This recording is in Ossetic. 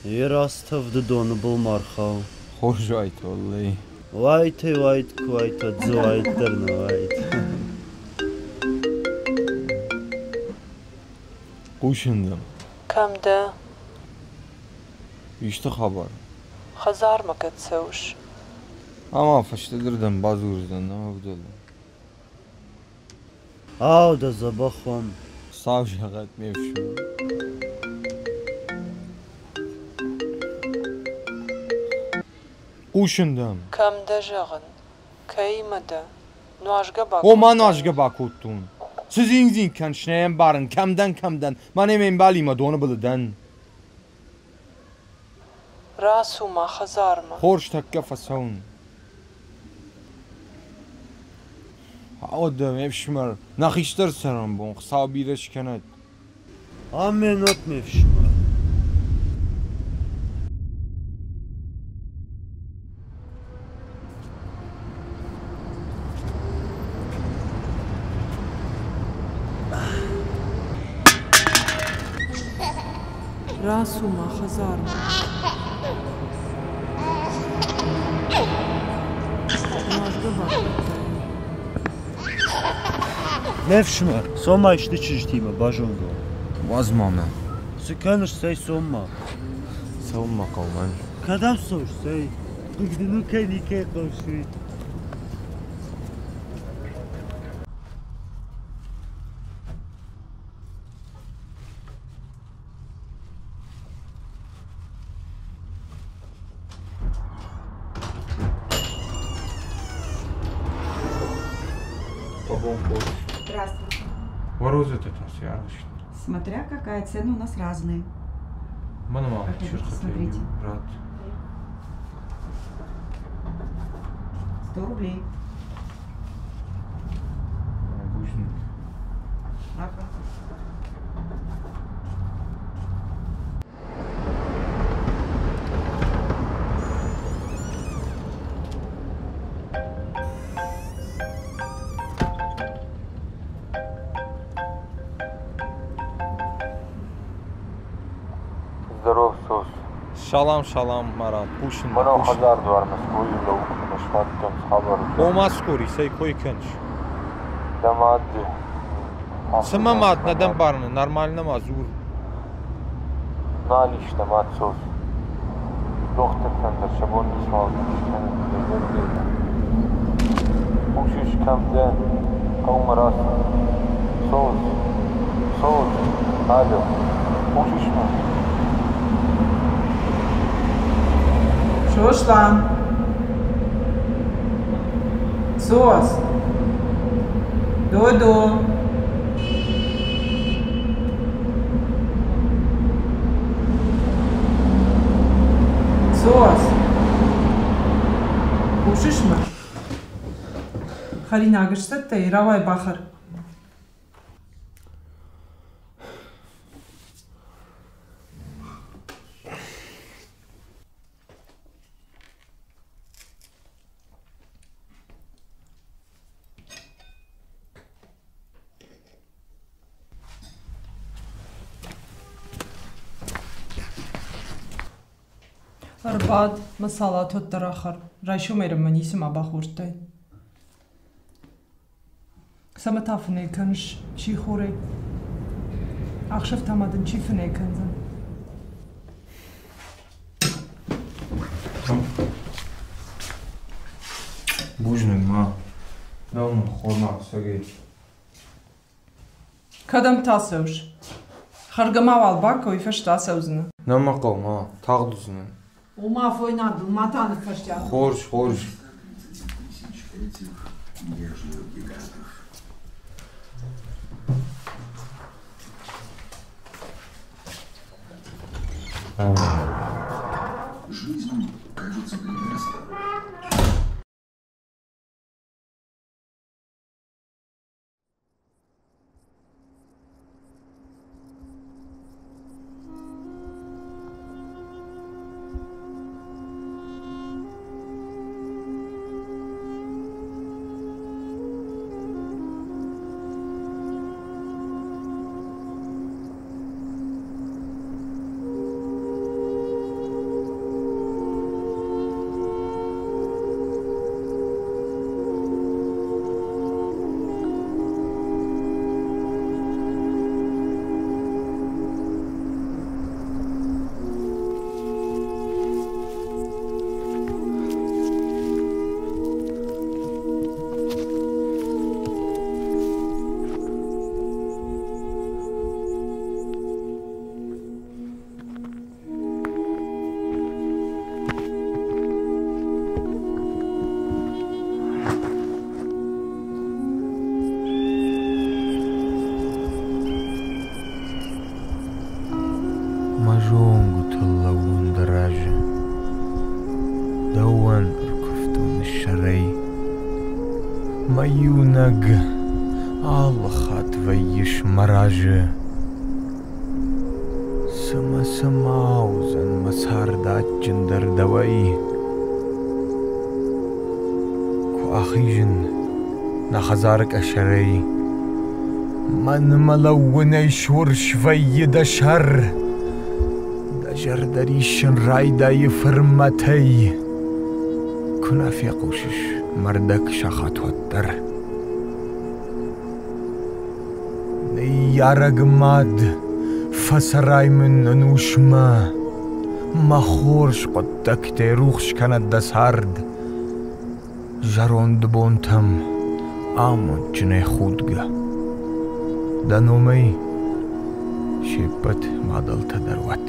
Ерастӕвды доны был ма рхау. Хорз уаид, уӕллӕй. Уайтӕй уаид, куы уаид, уӕд дзы уаид дӕр нӕ уаид. Хъусын дӕм. Кӕм дӕ? Исты хабар? Хӕдзармӕ кӕд цӕуыс? Ӕмӕ фӕстӕдӕр дӕм бадзурдзӕн, нӕ ӕвдӕлы. Ау, дӕ дзӕбӕх уӕм. Хуыцау зӕгъӕд, ме фсымӕр. Хъусын дӕм. Кӕм дӕ, зӕгъын? Кӕимӕ дӕ? Нуазгӕ О, ма бакодтай? нуазгӕ бакодтон. Цы дзинг-дзинг кӕныс, нӕ йӕ ӕмбарын, кӕм дӕн, кӕм дӕн, мӕнӕ ме мбалимӕ доны былы дӕн. Рацу-ма хӕдзармӕ. Хорз тӕккӕ фӕцӕуын. Ауӕдӕ, ме фсымӕр, нӕ хистӕр цӕрӕнбон Хуыцау бирӕ скӕнӕд. Амменот, ме фсымӕр. Рацу-ма хӕдзармӕ. Нуазгӕ бакодтай? Ме фсымӕр, цом-ма исты чызджытимӕ базонгӕ уӕм. Уадз ма мӕ. Цы кӕныс, цӕй, цом-ма. Цӕуын мӕ хъӕуы мӕн. Кӕдӕм цӕуыс, цӕй? Хъыг дын у, кӕй никӕй хъӕуыс, уый? Здравствуйте. Морозы-то там свярочно. Смотря какая, цены у нас разные. Мануал, Проходите, смотрите. Брат. 100 рублей. Обычный. Ага. Здоров, Сос. Салам, салам, Марат. Хъусын дӕ, Мӕнӕу хъусын. хӕдзар дуармӕ скъолайы лӕууы ӕмӕ сбадтӕн хабар уыдзӕн. Ома скори, цӕй кой кӕныс? Дӕ мад Цы мӕ мад нӕ дӕ мбарын, нормально ма дзур. Нал ис дӕ мад, Сос. Дохтыртӕн дӕр сӕ бон ницыуал скӕнын Хъусыс, кӕм дӕ, хъӕумӕ рацу. Сос, Сос, алло, хъусыс мӕ? Сослан! Сос! Додо! Сос! Хъусыс мӕ? Хӕринаг сцӕттӕ и, рауай бахӕр. Ӕрбад, мӕ салат уӕддӕр ахӕр. Райсомӕй мӕ ницыма бахордтай. Цӕмӕ та фынӕй кӕныс сихорӕй? Ӕхсӕв та ма дын чи фынӕй кӕндзӕн? Бузныг ма. Дӕу мын хормаг цӕгӕй. Кӕдӕм та цӕуыс? Хӕргӕ ма уал бакӕ, уый фӕстӕ ацӕудзынӕ. Нӕ мӕ хъӕуы, ма. Тагъд уыдзынӕн. Ома афойнадыл ма та ныффӕстиат. Хорз, хорз. Этих нежных гигантов. Жизнь кажется прекрасной. Мӕ зонгуытыл лӕууын дӕ разы. Дӕуӕн ӕркуывтон сӕрӕй. Мӕ иунӕг алы хатт вӕййыс мӕ разы. Цымӕ цӕмӕ уыдзӕн мӕ цард адджындӕр дӕуӕй? Куы ахизын нӕ хӕдзары къӕсӕрӕй, мӕнмӕ лӕууынӕй сурс вӕййы дӕ сӕр. Дӕ зӕрдӕ риссын райдайы фырмӕтӕй. Куы нӕ фехъусыс мӕ рдӕг сахат уӕддӕр. Ныййарӕг мад, фӕцӕрай мын ӕнусмӕ, Мӕ хорз хъуыддӕгтӕй рухс кӕнӕд дӕ цард. Зӕронд бонтӕм амондджынӕй худгӕ. Дӕ номӕй се ппӕт мадӕлтӕ дӕр уӕд.